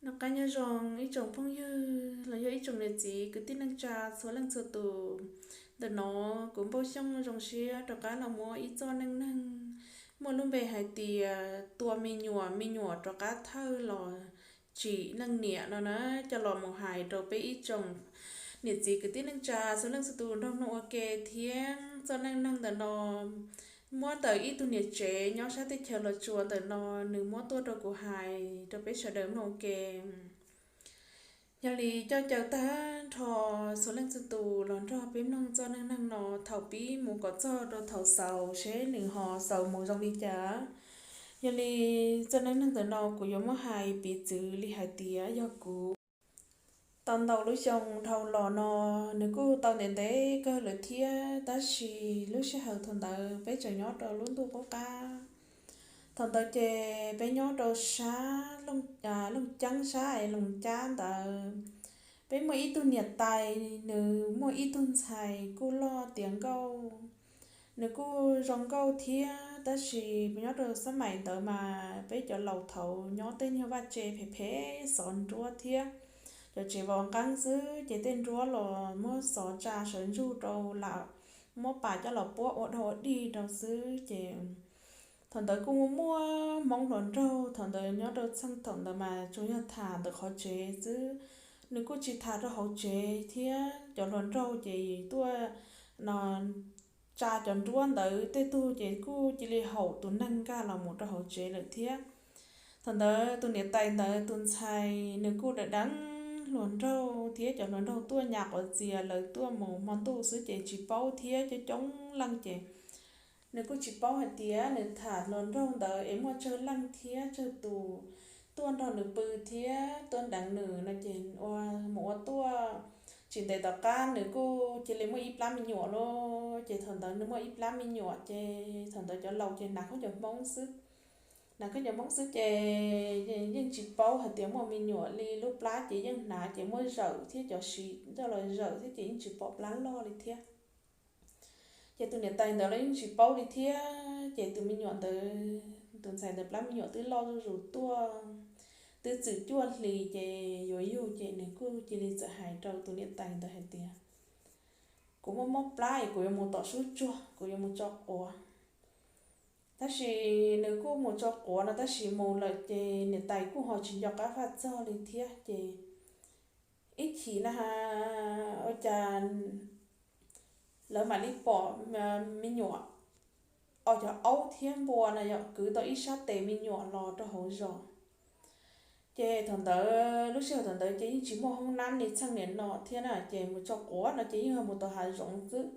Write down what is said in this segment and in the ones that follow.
Noj qab nyob zoo ib tsoom phooj ywg los yog ib tsoom niam txiv kwv tij neej tsa txhua leej txhua tus. Ntawm no kuv Npauj Xyooj zoo siab rov qab los muab ib txoj neej neeg muaj lub npe hais tias tua me nyuam, me nyuam rov qab thawj los tsim neej niam no na, coj los mus hais rau peb ib tsoom niam txiv kwv tij neej tsa txhua leej txhua tus nrog mloog ua ke thiab. Txoj neej neeg ntawm no muab ntawm ib tug niam tsev nyob sab teb chaws Los Tsuas ntawm no, nws muab tuaj rau kuv hais rau peb sawv daws mloog ua ke. Yog li coj caw tag nrho txhua leej txhua tus los nrog peb mloog txoj neej neeg no thaum pib mus kom txog rau thaum xaus seb nws ho xaus mus zoo li cas. Yog li txoj neej neeg ntawm no kuv yuav muab hais piv txwv li hais tias yog kuv. Tau ntau lub xyoo dhau los no, nws kuj tau ntev ntev kawg lawm thiab, tab sis lub sij hawm thaum ntawd peb tseem nyob rau lub ntuj qub qab. Thaum ntawd ces peb nyob rau sab Looj Ceeb, sab es Loos Cab ntawd. Peb muaj ib tug niam tais, nws muaj ib tug ntxhais kuj loj tiav nkauj, nws kuj zoo nkauj thiab, tab sis nyob rau xab maim ntawd mas peb cov laus thaud nyob tej nyuag vaj tse phem phem xov nruab thiab cov tsev vov nqeeb xwb, ces tej nruab los muab xov tsa sawv ntsug rau lawm, muab pas coj los puab ua dog ua dig rau xwb. Ces thaum ntawd kuj muaj muaj Hmoob hluas nraug, thaum ntawd nyob rau txheej thaum ntawd mas tsuas yog tham ntawm qhov tsev xwb, nws kuj tsis tham rau hauv tsev thiab. Cov hluas nraug ces tuaj no tsa cov nruab ntawd, tej tug ces kuj cia li haum tus neeg nkag los mus rau hauv tsev lawm thiab. Thaum ntawd tus niam tais ntawd tus ntxhais nws kuj deev deev hluas nraug thiab, cov hluas nraug tuaj nyas quav txias, lawv tuaj mus hmo ntuj xwb ces tsis paub thiab, coob coob leej ces nws kuj tsis paub hais tias nws tham hluas nraug ntawd es muaj tsawg leej thiab tsawg tus tuaj nrog nws pw thiab tuaj deev nws no ces ua mus ua tuaj tsis ntev tom qab nws kuj cia li muaj ib plab me nyuam lauj. Ces thaum ntawd nws muaj ib plab me nyuam ces thaum ntawd cov laus ces hnav khaub ncaws Hmoob xwb, hnav khaub ncaws Hmoob xwb ces yeej tsis paub hais tias muaj me nyuam li. Lub plab ces yeej hnav ces muab zawm thiab, cov siv coj los zawm thiab ces yeej tsis pom plab loj li thiab. Ces tus niam tais ntawd los yeej tsis paub li thiab. Ces tus me nyuam ntawd, tus ntxhais ntawd plab me nyuam twb loj zuj zus tuaj, twb txwm cuaj hlis ces yuav yug ces nws kuj cia li txawm hais rau tus niam tais ntawd hais tias, kuv muaj mob plab es kuv yuav mus tom sub tsuag, kuv yuav mus tso quav. Tab sis nws kuj mus tso quav no tab sis mus lawm ces niam tais kuj ho tsis nco qab faj txog li thiab. Ces ib chim na ua cas lawv mam li pom me nyuam, o cov aub thiab npua no yog kwv tau ib sab tes me nyuam los rau hauv zos. Ces thaum ntawd lub sij hawm thaum ntawd ces yeej tsis muaj hoob nab li txheej niam no thiab na, ces mus tso quav no ces yeej mus tom hav zoov xwb.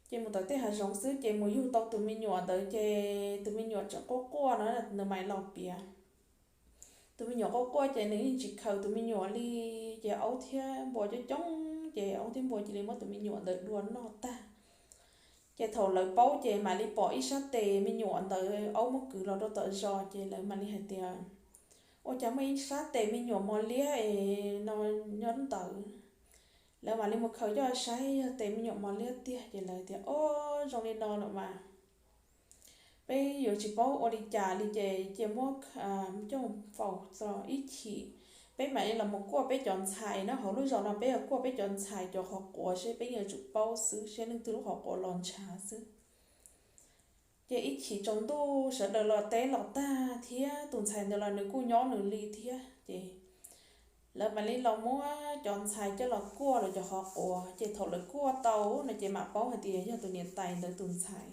Ces mus tom tej hav zoov xwb ces mus yug tau tus me nyuam ntawd ces tus me nyuam tseem quaj quaj no nws mam los piav. Tus me nyuam quaj quaj ces nws yeej tsis khaws tus me nyuam li, ces aub thiab npua coob coob ces aub thiab npua cia li muab tus me nyuam ntawd dua noj tag. Ces thaum lawv paub ces mam li pom ib sab tes me nyuam ntawd aub muab kwv los rau tom zos ces lawv mam li hais tias, ua cas muaj ib sab tes me nyuam mos liab es no nyob ntawd. Lawv mam li mus khaws coj saib yog tes me nyuam mos liab tiag ces lawv tias, o, zoo li no los mas peb yuav tsis paub ua li cas li ces cia muab coj faus txog ib chim, peb mam li los mus kuaj peb cov ntxhais no, hauv lub zos no peb yuav kuaj peb cov ntxhais cov qhov quav seb peb yuav tsum paub xwb, seb leej twg lub qhov quav los ntshav xwb. Ces ib chim tsaus ntuj sawv daws los teb los tag thiab tus ntxhais ntawd los nws kuj nyob nws li thiab ces lawv mam li los muab cov ntxhais coj los kuaj lawv cov qhov quav. Ces thaum lawv kuaj tau no ces mam paub hais tias yog tus niam tais ntawd tus ntxhais.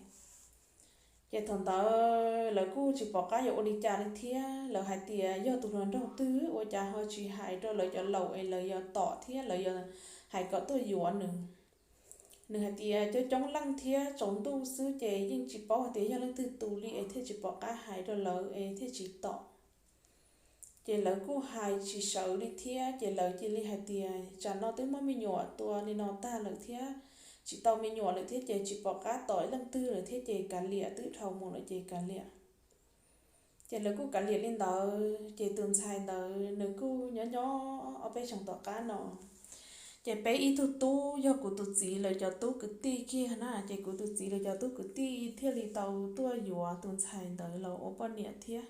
Ces thaum ntawd lawv kuj tsis pom qab yuav ua li cas li thiab, lawv hais tias yog tus hluas nraug twg ua cas ho tsis hais rau lawv cov laus es lawv yuav tom thiab lawv yuav hais kom tuaj yuav nws. Nws hais tias coob coob leej thiab tsaus ntuj xwb ces yeej tsis paub hais tias yog leej twg tus li es thiaj tsis pom qab hais rau lawv es thiaj tsis tom. Ces lawv kuj hais tsis sawv li thiab ces lawv cia li hais tias tsam no twb muab me nyuam tua li no tag lawm thiab, tsis tau me nyuam lawm thiab ces tsis pom qab tom ib leej twg lawm thiab ces kav liam, twb dhau mus lawm ces kav liam. Ces lawv kuj kav liam li ntawd ces tus ntxhais ntawd nws kuj nyob nyob ob peb xyoos tom qab no. Ces peb ib tug tub yog kuv tus txiv lawv cov tub kwv tij kiag na, ces kuv tus txiv lawv cov tub kwv tij thiaj li tau tuaj yuav tus ntxhais ntawd los ua poj niam thiab.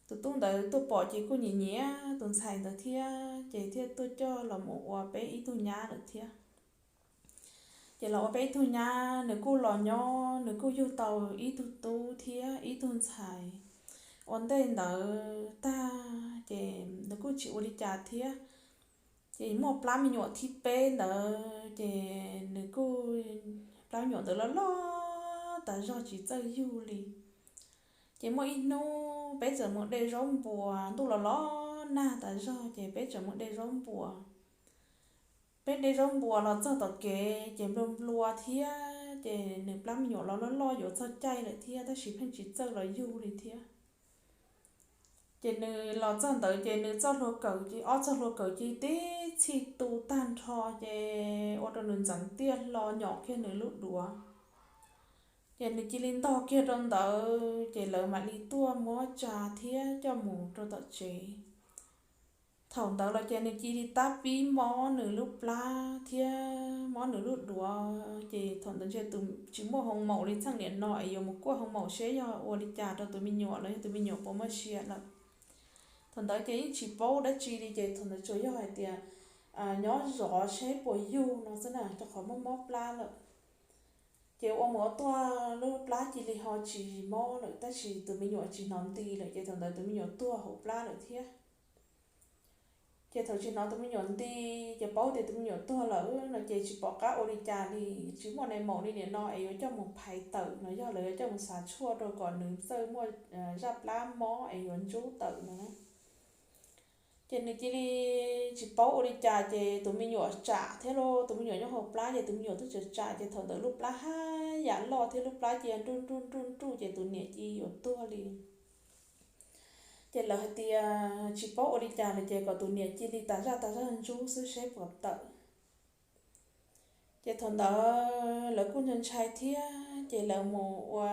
tus tub ntawd tuaj pom ces kuj nyiam nyiam tus ntxhais ntawd thiab ces thiaj tuaj coj los mus ua peb ib tug nyab lawm thiab. Ces los ua peb ib tug nyab, nws kuj los nyob, nws kuj yug tau ib tug tub thiab ib tug ntxhais. Ua ntej ntawd tag ces nws kuj tsis ua li cas thiab. Ces muaj plab me nyuam thib peb ntawd ces nws kuj, plab me nyuam ntawd loj loj tas zog tsis txawj yug li. Ces muaj ib hnub peb txawm mus de zaub npuas, ntuj los los nag tas zog ces peb txawm mus de zaub npuas. Peb de zaub npuas los txog tom kev ces nplua nplua thiab ces nws plab me nyuam los loj loj yuav txog caij lawm thiab tab sis pheej tsis txawj los yug li thiab. Ces nws los txog ntawd ces nws txoj hlua kaws, ob txoj hlua kaws cia li tib txhij tu tag nrho ces ua rau nws ntxeev tiaj hlo nyom kiag nws lub duav. Ces nws cia li ntog kiag rau ntawd ces lawv mam li tuaj muab tsa thiab coj mus rau tom tsev. Thaum ntawd los ces nws cia li tab pib mob nws lub plab thiab mob nws lub duav ces thaum ntawd ntshe tsis muaj hoo maum li txheej niam no es yuav mus kuaj hoo maum seb yog ua li cas rau tus me nyuam los yog tus me nyuam puas muaj sia lawm. Thaum ntawd ces yeej tsis paub dab tsi li ces thaum ntawd tsuas yog hais tias nyob zov seb puas yug no xwb na rau qhov mob mob plab lawm. Ces ua mus ua tuaj lub plab cia li ho tsis mob lawm tab sis tus me nyuam tsis hnov nti lawm ces thaum ntawd tus me nyuam tuag hauv plab lawm thiab. Ces thaum tsis hnov tus me nyuam nti ces paub tias tus me nyuam tuag lawm no ces tsis pom qab ua li cas li, tsis muaj nai maum li niam no es yuav coj mus phais tawm no, yog lawv yuav coj mus xav tshuaj rau kom nws txawj muaj zaj plab mob es yuav ntsub tawm no. Ces nws cia li tsis paub ua li cas ces tus me nyuam tsam thiab lauj, tus me nyuam nyob hauv plab ces tus me nyuam twb tsam tsam ces thaum ntawd lub plab haj yam loj thiab lub plab cia nruj nruj nruj nruj ces tus niam cia li yuav tuag li. Ces lawv hais tias tsis paub ua li cas li ces kom tus niam cia li tas zaj tas zog ntsub xwb seb puas tawm. Ces thaum ntawd lawv kuj ntshai ntshai thiab ces lawv mus ua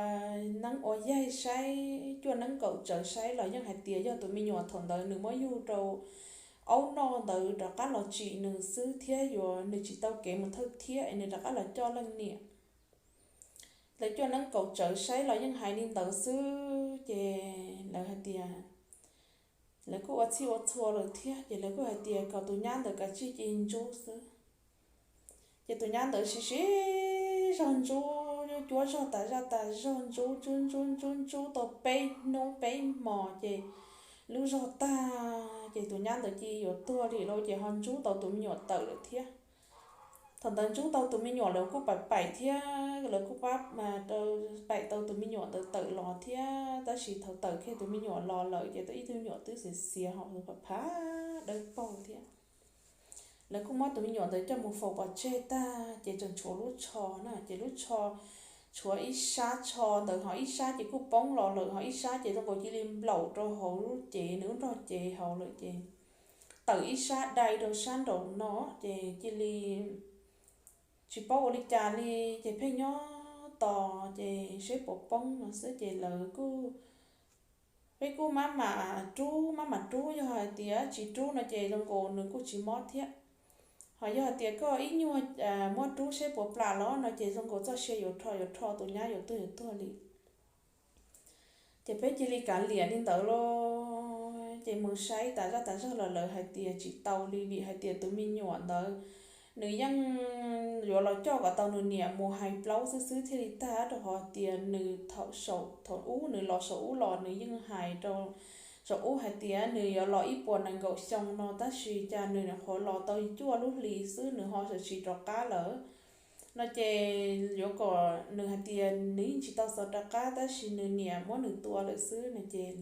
neeb ua yaig saib, cuaj neeb kaum tsawv saib los yeej hais tias yog tus me nyuam thaum ntawd nws muab yug rau aub noj ntawd rov qab los tsim nws xwb thiab yuav nws tsis tau kev mus thawj thiab es nws rov qab los coj leej niam. Lawv cuaj neeb kaum tsawv saib los yeej hais li ntawd xwb ces lawv hais tias, lawv kuj ua txhij ua txhua lawm thiab ces lawv kuj hais tias kom tus nyab ntawd kav tsij cia li ntsub xwb. Ces tus nyab ntawd siv siv zog ntsub, cuab zog tas zaj tas zog ntsub ntsub ntsub ntsub ntsub tau peb hnub peb hmo ces lub zog tag ces tus nyab ntawd cia li yuav tuag li lauj, ces ho ntsub tau tus me nyuam tawm lawm thiab. Thaum ntawd ntsub tau tus me nyuam lawv kuj paim paim thiab lawv kuj pab paim tau tus me nyuam ntawd tawm los thiab tab sis thaum tawm kiag tus me nyuam los lawm ces tau ib tug me nyuam twb xiav xiav ho phav dawb paug thiab. Lawv kuj muab tus me nyuam ntawd coj mus faus pov tseg tag ces tseem tshuav lub tsho na ces lub tsho, tshuav ib sab tsho ntawd ho ib sab ces kuj poob los lawm ho ib sab ces zoo nkaus cia li nplaum rau hauv lub cev, nws lub nrog cev hauv lawm ces tawm ib sab dai rau sab nraum no ces cia li tsis paub ua li cas li ces pheej nyob tos ces seb puas poob no xwb ces lawv kuj, peb kuj maj mam rub maj mam rub, yog hais tias tsis rub no ces zoo nkaus nws kuj tsis mob thiab. Ho yog hais tias koj ib nyuag muab rub seb puas plam los no ces zoo nkaus txoj sia yuav rho yuav rho tus nyab yuav tuag yuav tuag li. Ces peb cia li kav liam li ntawd lauj, ces mus saib tas zaj tas zog los lawv hais tias tsis tau li vim hais tias tus me nyuam ntawd nws yeej yuav los coj kom tau nws niam mus hais plaub xwb xwb thiaj li tag rau qhov tias nws thaum ub nws los saum ub los nws yeej hais rau saum ub hais tias nws yuav los ib puas nees nkaum xyoo no tab sis cas nws nyuam qhuav los tau cuaj lub hlis xwb nws ho tsis rov qab lawm no ces yuav kom nws hais tias nws yeej tsis tau xav rov qab tab sis nws niam muab nws tua lawm xwb no ces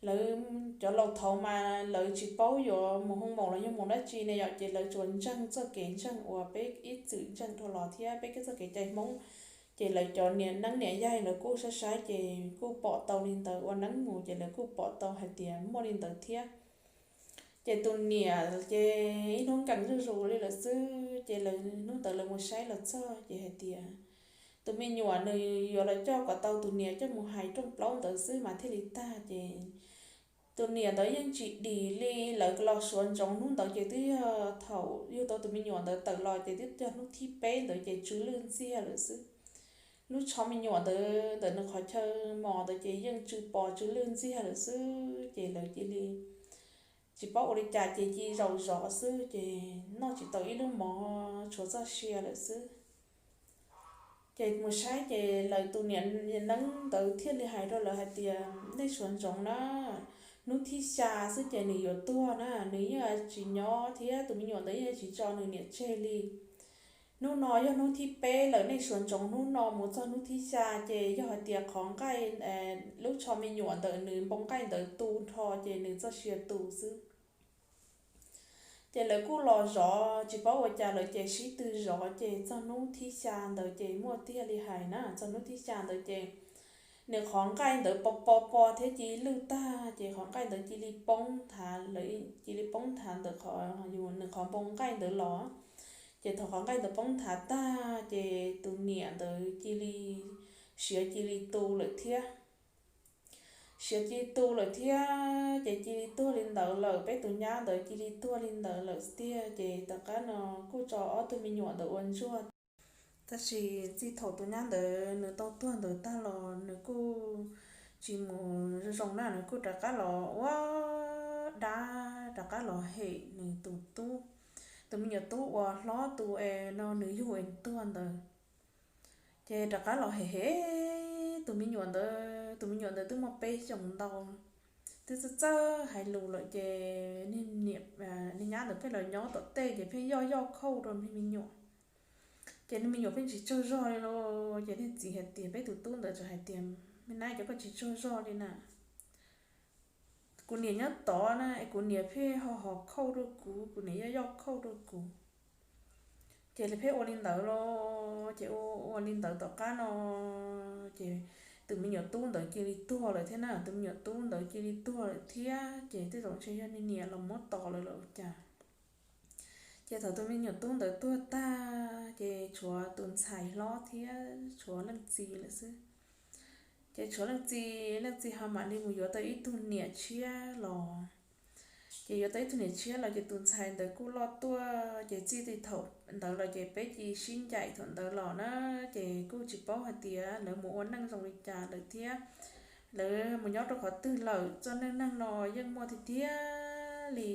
lawv cov laus thaud mas lawv tsis paub yuav mus hoo maum los yog mus dab tsi ne yom ces lawv tsuas ntseeg txoj kev ntseeg uas peb ib txwm ntseeg dhau los thiab peb txoj kev cai Hmoob. Ces lawv cov niam neeb niam yaig lawv kuj saib saib ces kuj pom tau li ntawd ua neeb mus ces lawv kuj pom tau hais tias muaj li ntawd thiab. Ces tus niam ces ib hnub nkees zuj zus li lawm xwb ces lawv hnub ntawd lawv mus saib los txog ces hais tias tus me nyuam nws yuav los coj kom tau tus niam coj mus hais rooj plaub ntawd xwb mas thiaj li tag ces tus niam ntawd yeej tsis dim li. Lawv los suav ntsoov hnub ntawd ces twb yog thaum yug tau tus me nyuam ntawd tawm los ces twb yog hnub thib peb ntawd ces tsw lwj ntxiag lawm xwb. lub tsho me nyuam ntawd ntawm nws qhov chaw mos ntawd ces yeej tsw pos tsw lwj ntxiag lawm xwb, ces lawv cia li tsis paub ua li cas ces cia li zaum zov xwb ces noj tsis tau ib lub mov, tshuav txoj sia lawm xwb. Ces mus saib ces lawv tus niam neeb ntawd thiaj li hais rau lawv hais tias, nej suav ntsoov na, hnub thib xya xwb ces nws yuav tuag na, nws yeej tsis nyob thiab tus me nyuam ntawd yeej tsis tso nws niam tseg li. Hnub no yog hnub thib peb lawm, nej suav ntsoov hnub no mus txog hnub thib xya ces yog hais tias qhov nqaij, lub tsho me nyuam ntawm nws npoo nqaij ntawd tu nrho ces nws txoj sia tu xwb. Ces lawv kuj los zov tsis paub ua cas lawm ces sib tw zov ces txog hnub thib xya ntawd ces muaj tiag li hais na, txog hnub thib xya ntawd ces nws qhov nqaij ntawd pos pos pos thiab cia li lwj tag ces qhov nqaij ntawd cia li poob nthav, cia li poob nthav ntawm qhov, nws qhov npoo nqaij ntawd los. Ces thaum qhov nqaij ntawd poob nthav tag ces tus niam ntawd cia li, siav cia li tu lawm thiab. Siav cia li tu lawm thiab ces cia li tuag li ntawd lawm, peb tus nyab ntawd cia li tuag li ntawd lawm tiag ces tom qab no kuj tso ob tug me nyuam ntawd ua ntsuag. Tab sis txij thaum tus nyab ntawd nws tau tuag ntawd tag los nws kuj tsis mus zoo na, nws kuj rov qab los ua dab, rov qab los hem nws tus tub, tus me nyuam tub uas hlob tus es no nws yug es tuag ntawd. Ces rov qab los hem hem tus me nyuam ntawd, tus me nyuam ntawd twb muaj peb xyoos ntau, twb txawj txawj hais lus lawm ces niag nyab ntawd pheej los nyob tom tej ces pheej yoj yoj khauj rau niag me nyuam. Ces niag me nyuam pheej tsis tsaug zog li los ces niag txiv hais tias, peb tus tub ntawd txawm hais tias, me nab, cov koj tsis tsaug zog li na, kuv niam nyob tod na es kuv niam pheej ho ho khauj rau kuv, kuv niam yoj yoj khauj rau kuv. Ces lawv pheej ua li ntawd los ces ua ua li ntawd tom qab no ces tus me nyuam tub ntawd cia li tuag lawm thiab na, tus me nyuam tub ntawd cia li tuag lawm thiab ces tej zaum ntshe yog niag niam los muab tom lawm los ua cas. Ces thaum tus me nyuam tub ntawd tuag tag ces tshuav tus ntxhais hlob thiab tshuav leej txiv lawm xwb. Ces tshuav leej txiv, leej txiv ho mam li mus yuav tau ib tug niam tshiab los. Ces yuav tau ib tug niam tshiab los ces tus ntxhais ntawd kuj loj tuaj ces txij thaum ntawd los ces peb cia li sib ncaim thaum ntawd los na. Ces kuj tsis paub hais tias lawv mus ua neej zoo li cas lawm thiab lawv mus nyob rau qhov twg lawm. Txoj neej neeg no yeej muaj tiag tiag li.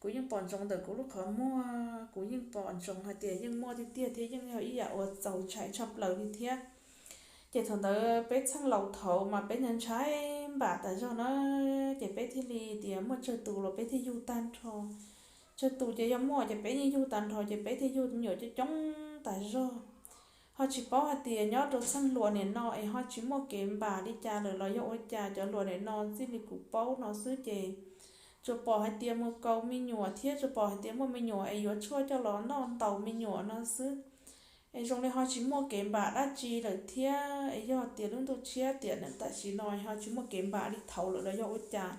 Kuv yeej pom ntsoov ntawm kuv lub qhov muag, kuv yeej pom ntsoov hais tias yeej muaj tiag tiag thiab yeej yog ib yam uas txaus ntshai tshaj plaws li thiab. Ces thaum ntawd peb txheej laus thaud mas peb ntshai ntshai npam tas zog na, ces peb thiaj li tias muaj tsawg tus los peb thiaj yug tag nrho. Tsawg tus ces yog muaj ces peb yeej yug tag nrho ces peb thiaj yug me nyuam coob coob tas zog. Ho tsis paub hais tias nyob rau txheej hluas nim no es ho tsis muaj kev npam li cas lawm los yog ua cas cov hluas nim no txij li kuv paub no xwb ces tsuas pom hais tias mus kaus me nyuam thiab tsuas pom hais tias muaj me nyuam es yuav tshuaj coj los noj ntaus me nyuam no xwb. Es zoo li ho tsis muaj kev npam dab tsi lawm thiab es yog tias lub ntuj tshiab tiam tam sim no ho tsis muaj kev npam li thaud lawm los yog ua cas.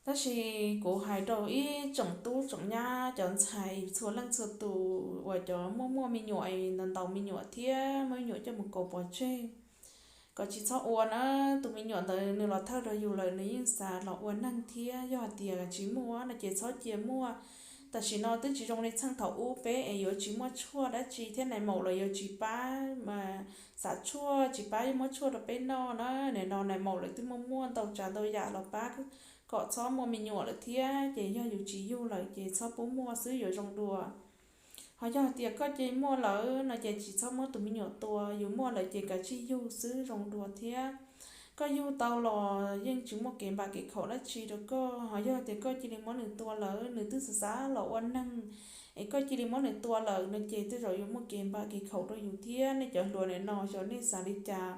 Tab sis kuv hais rau ib tsoom tub tsoom nyab cov ntxhais txhua leej txhua tus uas cov muaj muaj me nyuam es ntaus ntaus me nyuam thiab muab me nyuam coj mus kaus pov tseg, kom tsis txhob ua na. Tus me nyuam ntawd nws los thawj rau yus lawm nws yeej xav los ua neeg thiab, yog hais tias tsis muaj no ces txhob cia muaj. Tam sim no twb tsis zoo li txheej thaum ub peb es yuav tsis muaj tshuaj dab tsi thiab nais maum los yuav tsis pab, xav tshuaj tsis pab muab tshuaj rau peb noj na. Nim no nais maum lawv twb muaj muaj ntau tsav ntau yam los pab kom txhob muaj me nyuam lawm thiab, ces yog yus tsis yug lawm ces txhob pub muaj xwb yuav zoo dua. Ho yog hais tias koj cia muaj lawm no ces tsis txhob muab tus me nyuam tua, yus muaj lawm ces kav tsij yug xwb zoo dua thiab. Koj yug tau los yeej tsis muaj kev npam kev khaum dab tsi rau koj, ho yog tias koj cia li muab nws tua lawm, nws twb xav xav los ua neeg, es koj cia li muab nws tua lawm no ces tej zaum yuav muaj kev npam kev khaum rau yus thiab. Nej cov hluas nim no xyov nej xav li cas,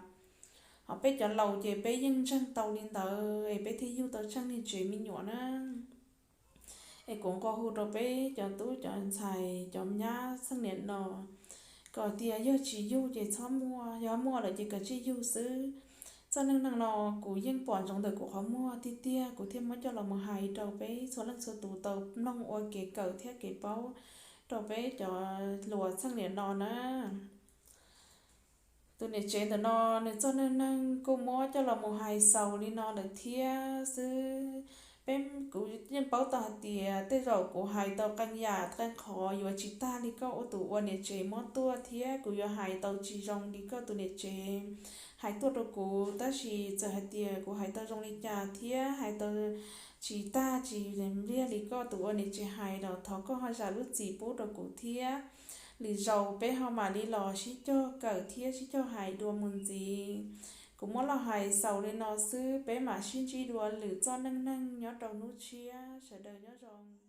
ho peb cov laus ces peb yeej ntseeg tau li ntawd es peb thiaj yug tau tsheej niag tsev me nyuam na. Es kuv nqua hu rau peb cov tub cov ntxhais cov nyab txheej niam no kom tias yog tsis yug ces txhob muaj, yog muaj lawm ces kav tsij yug xwb. Txoj neej neeg no kuv yeej pom ntsoov ntawm kuv qhov muag tiag tiag kuv thiaj muab coj los mus hais rau peb txhua leej txhua tus tau mloog ua kev kawm thiab kev paub rau peb cov hluas txheej niam no na. Tus niam tsev ntawm no nws txoj neej neeg kuj muab coj los mus hais xaus li no lawm thiab xwb. Peb, kuv yeej paub tau hais tias tej zaum kuv hais tau qee yam qee qhov yuav tsis tag li koj ua tus ua niam tsev muab tuaj, thiab kuv yuav hais tau tsis zoo li koj tus niam tsev hais tuaj rau kuv. Tab sis txawm hais tias kuv hais tau zoo li cas thiab hais tau tsis tag tsis npliag li koj tus ua niam tsev hais los thov koj ho zam lub txim pub rau kuv thiab. Lwm zaus peb ho mam li los sib cog kawm thiab sib cog hais dua mus ntxiv. Kuv muab los hais xaus li no xwb, peb mam sib ntsib dua lwm txoj neej neeg nyob rau hnub tshiab. Sawv daws nyob zoo.